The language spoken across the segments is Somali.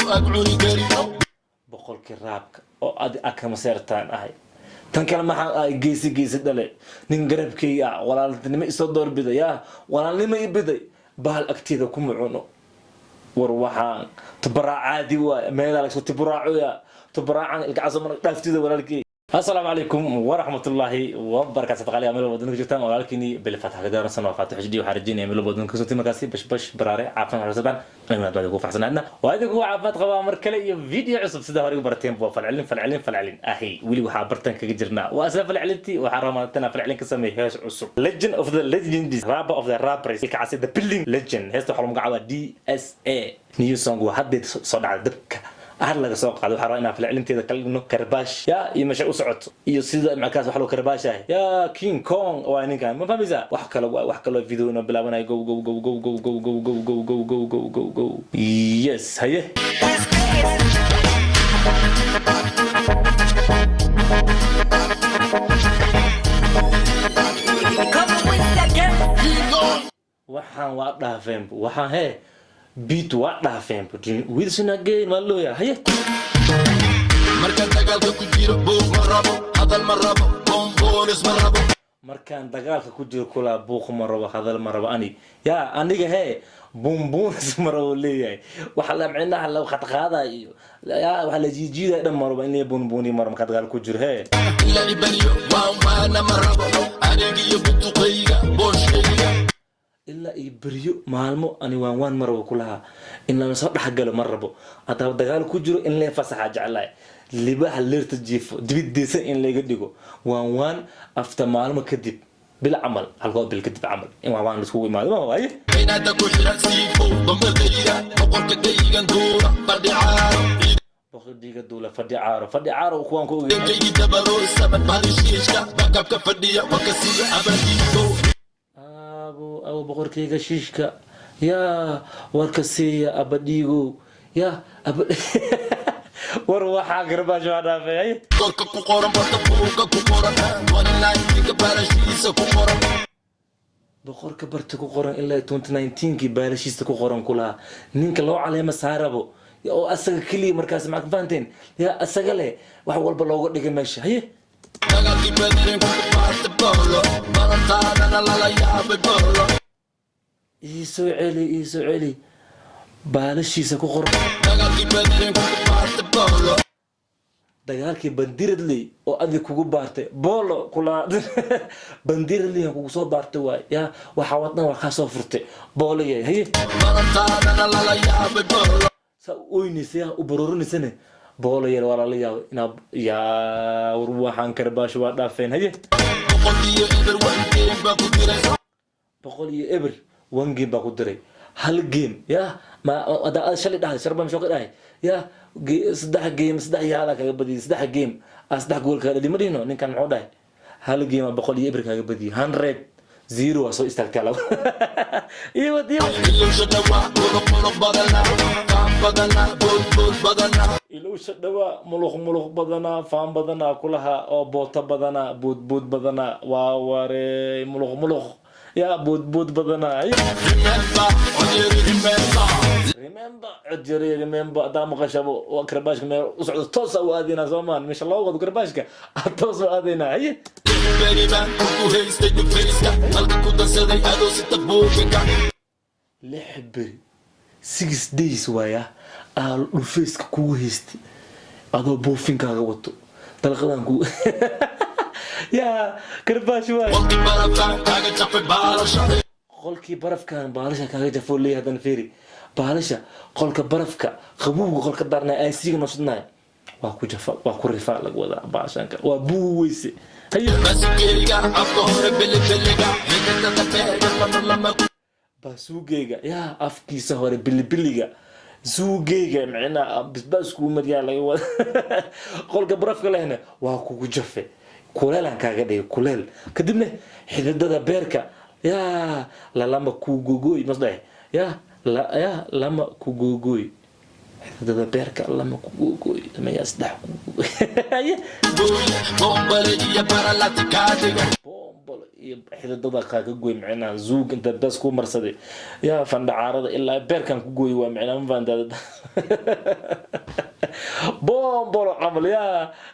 Ag cuni karin. Boqorkii rapka oo adi akama seertaan ahay. Tan kale maxaan ahay? Geesi geesi dhale, nin garabkayga ah, walaaltinimo isoo doorbiday, yaa walaalnimo i biday, bahal agteeda kuma cuno. War waxaan tubaraac caadi waay, meelaa lagsoo tiburaacoya, tubaraacan ilkacaso mar dhaaftida walaalkey. Asalaamu calaykum waraxmatullaahi wabarakaatu. Qaaliga meel waddanka joogtaan, walaalkiini bil fatx ka daarsan waa Faatix HD. Waxaan rajeynaya meel waddanka kasoo markaasi bashbash, baraare, caafimaad xasuusan, aniguna aad ugu faraxsanaadna waa idinku caafimaad qabaa. Mar kale iyo video cusub, sida hore ugu barateen, waa falcelin, falcelin, falcelin ahi. Weli waxaa bartan kaga jirnaa waa isla falcelintii. Waxaa rabaa inaan falcelin ka sameeyo hees cusub, Legend of the Legends, rapper of the rappers, Ilkacase, the building legend. Heesta waxaa lagu magacaabaa DSA new song, waa haddeed soo dhacday, dabka har laga soo qaado. Waxaa rabaa inaan falcelinteeda kala dhigno, karbaash yaa iyo meesha u socoto iyo sida markaas wax loo karbaashahay. Yaa King Kong waa ninkan, ma fahmaysaa? Wax kale waa wax kaloo video inoo bilaabanayo. Go, go, go, go, go, go, go, go, go, go, go, go, go, go. Yes, haye. Waxaan waa dhaafeenbu, waxaan hee beat waa dhaafeenbu. Wilson again waa looya, haye. Markaan dagaalka ku jiro, buuq ma rabo, hadal ma rabo, bomboonis ma rabo. Markaan dagaalka ku jiro kulaa, buuq ma rabo, hadal ma rabo ani, yaa aniga hee buunbuunis ma rabo leeyahay. Waxa la micnaha la qadqaada iyo yaa waxa la jiijiidaya dhan ma rabo, in la buunbuuni ma rabo markaan dagaal ku jiro hee. In la ibariyo waan waana ma rabo, aniga iyo butuqayga booshkayga. Ilaa iyo beryo maalmo ani waan waan ma rabo kulahaa, in lana soo dhexgalo ma rabo. Haddaba dagaal ku jiro in lee fasaxa jeclahay, libaaxa leerta jiifo dibideysan in layga dhigo. Waan waan after maalmo kadib, bil camal, halkoo bil kadib camal, in waan waan laiskugu imaado ma waaye. Inaada ku xiran siifow bambadayda, boqorka daygan duula fadhi caaro. Boqordiiga duula fadhi caaro, fadhi caaro kuwaan ku ogey. Ciidankaygi dabaro saban bahalishiishka bakabka fadhiya waka sida abadiigo. Abo abo, boqorkayga shiishka yaa warka siiya abadhiigow, yaa aba war waxaa garbaash waa dhaafay. Korka ku qoran barta buuga ku qoran 2019-ka baalashiisa ku qoran. Boqorka barta ku qoran ilaa 2019-kii baalashiisa ku qoran kulahaa, ninka loo caleema saarabo oo asaga keliya markaas, maxaa ka fahanteen? Yaa asaga leh wax walba looga dhigay meesha, haye. Dagaalkii badirin ku baarta boolo barantaadana lala yaabay boolo. Ii soo celi, ii soo celi, baalashiisa ku qoran. Dagaalkii badirin ku baarta boolo. Dagaalkii Bandiradley oo adig kugu baartay boolo kulaa, Bandiradley aan kugu soo baartay waay, yaa waxaa waddan waa kaa soo furtay boolo yahay, haye. Barantaadana lala yaabay boolo. Saa u oynaysa, yaa u baroorinaysanne boolo yar, waa lala yaabay inaa yaa war waxaan karbaasho waa dhaafeen, haye. 100-0 one game baa ku diray. 100-0 one game baa ku diray, hal game ya ma hadda aad shalay dhahday sharba mashoo ka dhahay ya saddex game, saddex yaala kaga badiyay, saddex game aa saddex gool kaga dhali ma dhihino. Ninkan muxuu dhahay? Hal game aa 100-0 kaga badiyay, 100-0 waa soo istaagtay laba iyo wad iyo. Ilowsha dhawaa muluq muluq badana, faan badana, bood bood badana. Ilowsha dhawaa muluq muluq badanaa, faan badanaa kulaha oo boota badanaa, bood bood badanaa, waa waree, muluq muluq yaa bood bood badanaa. Remember odyeri, remember. Remember cod yare, remember haddaa maqashabo waa karbaashka meel u socdo, toosa u aadaynaa soomaan, meesha loo wado karbaashka toos u aadaynaa, haye. Beri baan kugu haystay dhufayska halka ku dansaday adoo sita buufinka. 6 beri, 6 days waaya aa dhufayska kugu haystay adoo buufinkaaga wato dalqadan ku yaa karbaash waay. Qolkii barafkaan kaaga jafay baalasha. Qolkii barafkan baalasha kaaga jafoo leeyahay. Haddana feeri baalasha qolka barafka qabowga qolka daarnay aysiga noshadnaay waa ku jafa, waa ku rifaa lagu wadaa baashanka waa buuweyse, haye. Basikeyga afka hore bilibiliga xididada beerka lama lama. Baasuugeyga yaa afkiisa hore bilibiliga suugeyga micnaha bisbaas kuu mariyaa laga wada. Qolka barafka lehna waa kugu jafe, kuleelaan kaaga dhigay kuleel, kadibna xididada beerka yaa lalama kugogoy masdhehe yaa yaa lama kugogoy, xididada beerka lama kugogoy yaa saddex kugogoy. Boombale iyo baralati kaa dhiga. Bombalo. Iyo xididada kaa ka gooy, micnaha zuug inta bes ku marsaday, yaa fandhacaarada ilaa beerkan ku gooy, waa micnaha, ma fahantaada? Bombolo camal,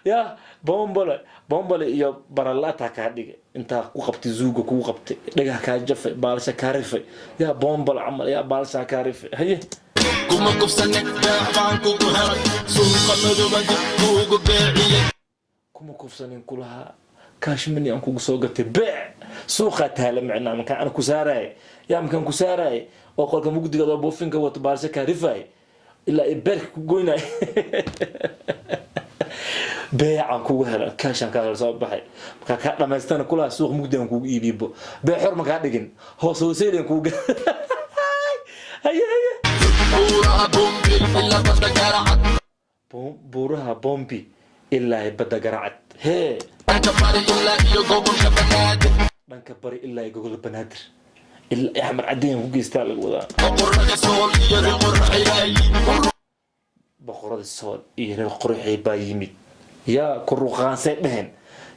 yaa bombolo, bombolo iyo baralaataa kaa dhigay, intaa ku qabtay zuuga, kugu qabtay, dhagaha kaa jafay, baalasha kaa rifay, yaa bombolo camal, yaa baalasha kaa rifay. Haye. Kuma kufsane, beec baan kugu helay, suuqa madooban dib kuugu beeciyey. Kuma kufsanin kulahaa, cash money aan kugu soo gatay, beec suuqaa taala, micnaa markaan ana ku saaraay, yaa markaan ku saaraay oo qolka mugdiga adoo buufinka wato, baalasha kaa rifaay, ilaa ay beerka ku goynay, beecaan kugu hela, cash-aan kaa hela, soo baxay markaa kaa dhamaystana kulaha, suuq mugdi aan kugu iibibo, beec xor ma kaa dhigin, hoos hooseyn kugu. Haye, haye. Buuraha Bombi ilaa badda Garacad. Buuraha Bombi ilaa badda Garacad, hee. Dhanka bari ilaa iyo gobolka Banaadir. Dhanka bari ilaa gobolka Banaadir, ilaa Axmed Cadeen ku geystaa lagu wadaa. Boqorada Sool iyo reer Qoraxay. Boqorada Sool iyo reer Qoraxay baa yimid, yaa ku ruqaansay dheheen,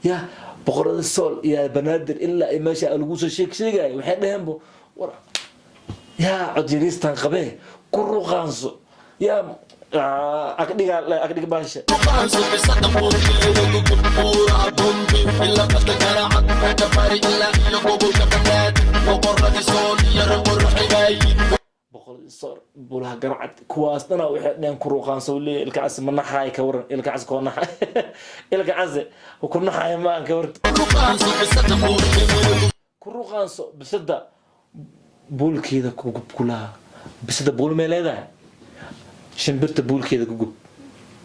yaa boqorada Sool iyo Banaadir ilaa ay meesha lagu soo sheeg sheegaya, waxay dheheenbo, war yaa codyariistan qabee, ku ruqaanso, yaa agdhiga, agdhiga baasha. Ruqaanso bisada buurkeeda gugub, buuraha Bombi ilaa badda Garacad, dhanka bari ilaa iyo gobolka Banaadir, boqorada Sool iyo reer Qoraxay baa yimid. Boqorada Sool, bulaha Garcad, kuwaas dhana waxay dheheen ku ruqaanso. Leeyahay Ilkacase ma naxaay? Ka waran Ilkacase koo naxay? Ilkacase ku naxaay ma aan? Ka waran? Ruqaanso bisada buurkeeda. Ku ruqaanso bisada buulkeeda kugub kulaha. Bisada buul may leedahay? Shimbirta buulkeeda kugub,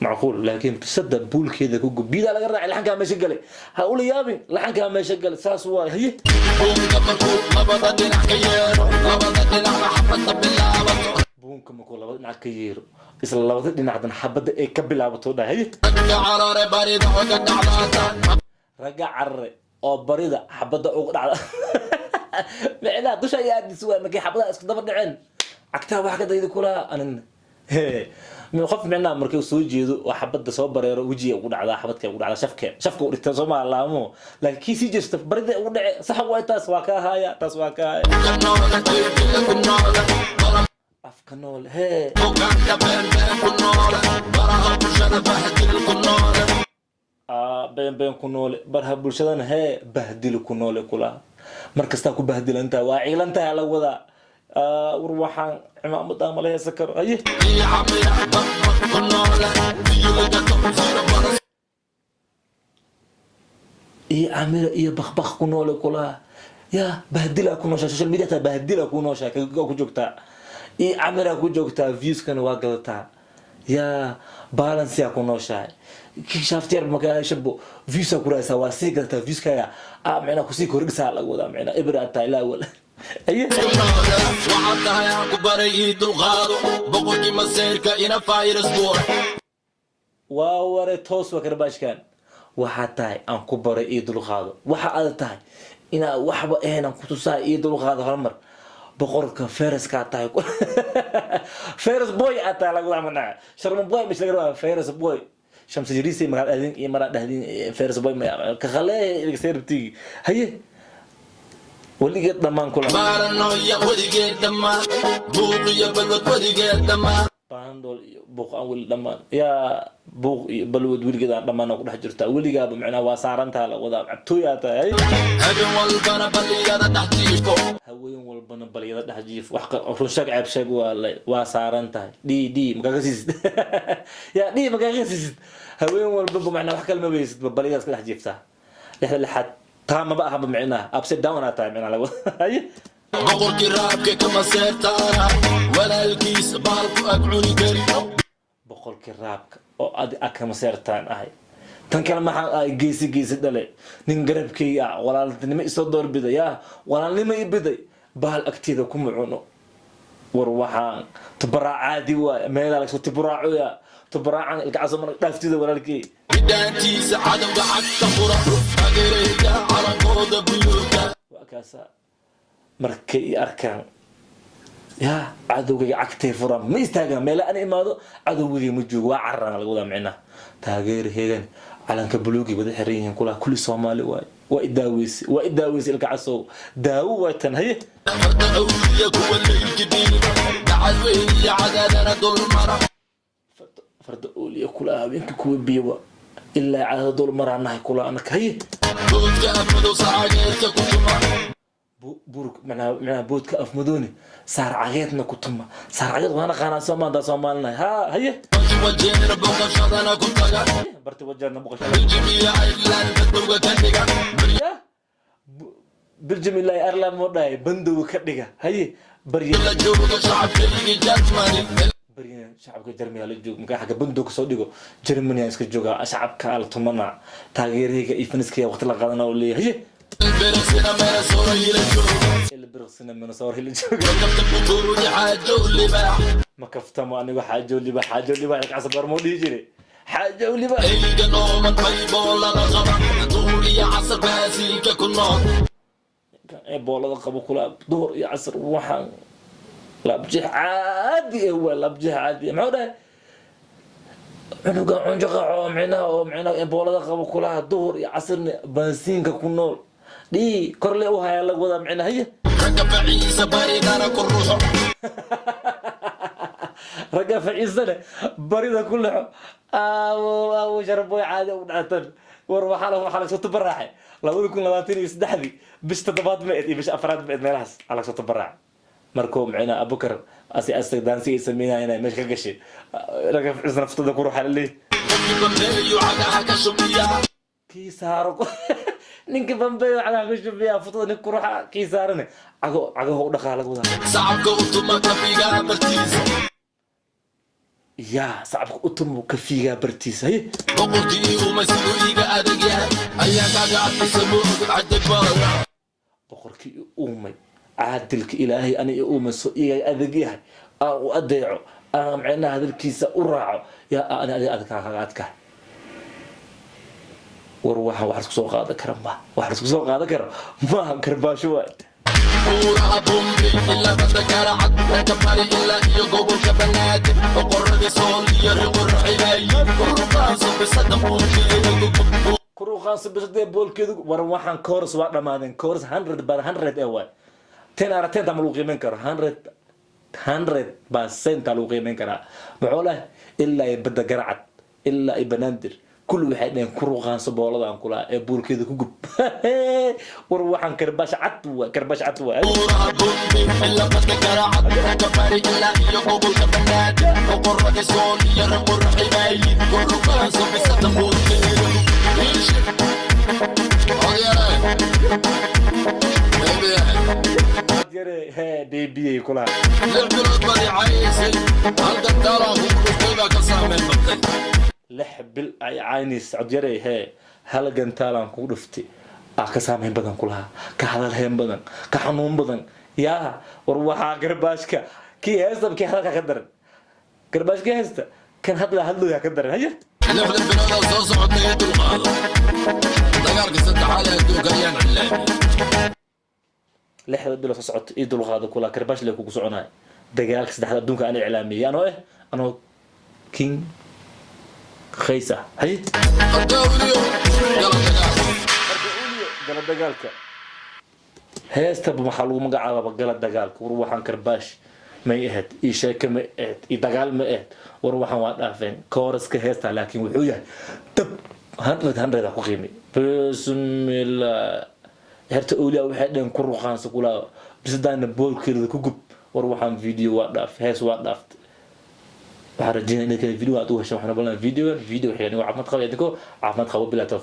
macquul, laakiin bisada buulkeeda kugub biidaa laga raacay. Laxankaa meesha galay, ha ula yaabin, laxankaa meesha galay, saas waay. Haye. Buunka markuu labada dhinac ka yeero, labada dhinacna xabadda bilaabato. Buunka markuu labada dhinac ka yeero, isla labada dhinacdan xabadda ay ka bilaabato, dhahay. Haye. Ragga carare barida oga dhacdaata. Ragga carare oo barida xabadda uga dhacda, micnaha dusha ayaa aadis waay. Markay xabadaha isku daba dhaceen, cagtaha wax ka dayda kulaha anin qof, micnaha markuu soo jeedo oo xabadda soo bareero, wejiga ugu dhacdaa, xabadka ugu dhacdaa, shafke shafka u dhigta soo maa laamo, laakiin kii sii jeesta barida ugu dhace. Sax waay, taas waa ka haya, taas waa ka haya. Ka noole dilka ku noole bara. Afka nool, hee. Hogaanka beenbeen ku noole, baraha bulshada bahdil ku noole. Been been ku noole, barha bulshadana, hee, bahdil ku noole kulaha, mar kastaa ku bahdilantahay, waa ciilantahay la wadaa. War waxaan cimaamada mala heesan karo. Haye. Iyo camira baqbaq ku noole, biyo lagato zero baras. Iyo camira iyo bakbak ku noole kulaha, yaa bahdila ku nooshaa, social media taa bahdila ku nooshaa, ku joogtaa, iyo camira ku joogtaa, viewskana waa gadataa, yaa balanceyaa ku nooshahay, shaftiyar markaa shabo viewsaa ku raadsaa, waa sii gadataa viewskaaga, micnaa kusii kordhisaa laga wadaa, micnaa ibra ataa ilaa wal. Haye. Waxaad tahay aan ku baray ii dulqaado, boqorkii maseyrka ina virus boy. Waa ware, toos waa karbaashkan. Waxaa tahay aan ku baray ii dulqaado, waxa aad tahay inaa waxba ahayn aan kutusaa, ii dulqaado horumar, boqorka feraskaa tahay, ferus boy aad tahay lagu macnaa Sharma Boy mish laga rabaa, ferus boy Shamsa Jariisay magaal aadin iyo maraa dhahdin ferus boy ka khalee serbtigi. Haye, weligeed dhammaan kula. Baaranoya weligeed dhammaan, buuq iyo balwad weligeed dhammaan. Baandhool iyo buuq aan weli dhammaan, yaa buuq iyo balwad weligeed aan dhammaan ku dhex jirtaa, weligaaba macnaha waa saarantaa la wadaa, cabtooy aa tahay. Habeen walbana baliyada dhex jiifo. Haween walbana balyada dhex jiif, wax run sheeg, ceeb sheeg, waa waa saaran tahay, d d makaa ka siisid, yaa d makaa ka siisid, haween walbaba macnaha wax kale ma weysid, ba balyadaas ka dhex jiiftaa, lixda lixaad taa maba ahaba, macnaha upside down aa tahay, macnaha laga haye. Boqorkii raabka kama seertaana, walaalkiis baalku ag cuni kari. Boqorkii raabka oo adi akama seertaan ahay. Tan kale maxaa ahay? Geesi geesi dhale, nin garabkayga ah, walaaltinimo isoo doorbiday, yaa walaalnimo i biday, bahal agteeda kuma cuno. War waxaan tubaraacaadi waay, meelaa lagasoo tiburaacoya, tubaraacan Ilkacaso mar dhaaftida walaalkey. Bidhaantiisa cadowga cagta fura, taageerayda calankooda buluuga. Waa kaasa, markay i arkaan, yaa cadowgayga cagtay furaan, ma istaagaan meela ana imaado, cadowgayga ma joogo, waa cararaan laga wadaa, micnaha taageer hegan. Calanka buluugay wada xiran yihiin kulaha. Kulli Soomaali waay. Waa i daaweysay, waa i daaweysay. Ilka Casow daawo waay tan. Haye. Farda awliya kuwa leylki dhiiba, Dacadweyn iyo Cadaadana dulmara. Farda ooliya kula, haweenka kuwa biyowa ilaa Cadaada dul maraanahay kula anaka. Haye. Boodka Afmadow sacageedka ku tuma. Burug macnaha boodka Afmadooni saar cageedna ku tuma. Saar cageed waan aqaanaa, Soomaanta Soomaalinahay ha. Haye. Barti Wajeera boqoshadana ku taga. Barti Wajeerna boqoshada. Biljim iyo Ireland badowga ka dhiga. Ya Biljam ilaa Ireland moo dhahay, bandowga ka dhiga. Haye, barya. La jooga shacabkaygi Germany. Baryana shacabka Germany la joogo. Markaa xagga bandow kasoo dhigo, Germany aan iska joogaa, shacabka la tumana, taageerahayga iyo faniskaya waqti la qaadana oo leeyahay. Haye. Beresina Minnesota ila jooga. Ilbiriqsina Minnesota la jooga. Kabta bubuuri xaajow libaax. Ma kaftamo anigo xaajo liba, xaajo liba. Ilkacasa goormuu dhihi jiray xaajo liba? Eyga nooman bayboolada qaba, duhur iyo casar baasiinka ku nool. Ee boolada qabo kula, duhur iyo casar. Waxaan laabjeex caadi eh waa laabjeex caadi eh. Muxuu dhahay cunugan cunjaqaco micnaha oo micnaha ee boolada qabo kulaha, duhur iyo casarna baasiinka ku nool, dhii korle u hayaa lagu wadaa micnaha. Haye. Ragga faciisa baridana ku ruxo. Ragga faciisane barida ku lexo. Aawo aawo, sharboy caadi u dhactan. War waxaa la soo tabaraaxay 2023-dii, bisha toddobaad ma eed iyo bisha afraad ma eed, meelahaas aa lagasoo tabaraacay. Markuu micnaha Abukar asi asag daansi ay sameynayeen meesha ka gashay, ragga faciisana naftada ku ruxa laleeyahay. Qofkii bambeeyo cagaha ka shubiya. Kii saaro, ninka bambeeyo cagaha ka shubiya futada, ninka ku ruxa kii saarane cago cagaha u dhaqaa laga wadaa. Sacabka u tuma kafigaa bartiisa. Yaa sacabka u tumo kafiigaa bartiisa. Haye. Boqorkii umay siduu iiga adag yahay ayaa kaaga adkaysa moogad cajab badan. Boqorkii i uumay, caadilka Ilaahay ani i uumay, so iga adag yahay aan u adeeco, aan micnaha hadalkiisa u raaco, yaa ani adiga adag kaaga adkahay. War waxaan wax isku soo qaadan kara ma wax isku soo qaadan karo maaha, karbaasho waay. Buuraha Bumbi ilaa badda Garacad, dhanka bari ilaa iyo gobolka Banaadir, boqoradii Sool iyo riqurxibay urqaanso bisada buurkeeda. Kuruqaanso bisadee boolkeedu. War waxaan course waa dhammaadeen, course 100 by 100 ee waay. 10 out of 10 ta ma lagu qiimeyn karo, 100% aa lagu qiimeyn karaa. Muxuu leh ilaa iyo badda Garacad ilaa iyo Banaadir, kulli waxay dhaheen kuruqaanso booladan kulaa ee boolkeeda ku gub. War waxaan karbaash cad waay, karbaash cad waay. Buuraha Bumbi ilaa badda Garacad, dhanka bari ilaa iyo gobolka Banaadir, boqoradii Sool iyo riqurxibay urqaanso bisada buurkeeda. Odyare baby. Yare hee, baby kulaha. 6 bilood baad i cayaysay, halkan taalaan kugu dhuftay baa ka saameyn batay. 6 bil ay caynaysa codyare hee, hal gantaalaan kugu dhuftay aa ka saameyn badan kulahaa, ka hadalheen badan, ka xanuun badan. Yaa war waxaa garbaashka kii heesta kii hadalka ka daran, garbaashka heesta kan hadla hadlooya ka daran. Haye. 6da biloodaa soo socotay ee dulqaado, dagaalka saddexaad ee adduunka ayaan cilaamiyey. 6da bilood soo socota ii dulqaado kula, karbaash le kugu soconaya, dagaalka saddexda adduunka aan iclaamiyey anoo eh anoo King Khays ah. Haye. Dawliyo gala dagaal. Gala dagaalka, heestaba waxaa lagu magacaababa gala dagaalka. War waxaan karbaash may ahayd iyo sheeke may ahayd iyo dagaal may ahayd. War waxaan waa dhaafeen kooraska heesta, laakiin wuxuu yahay dab 100 100 ku qiimay. Bismillah, herta awliya waxay dhaheen ku ruqaansa kulaa, bisadaana boolkeeda ku gub. War waxaan video waa dhaaf, hees waa dhaaftay. Waxaan rajeynaya inaad kale video aad u heshaan. Waxaan ballan videogan video xiga, anigoo caafimaad qaba, idinkoo caafimaad qabo. Bilaa tawfiiq.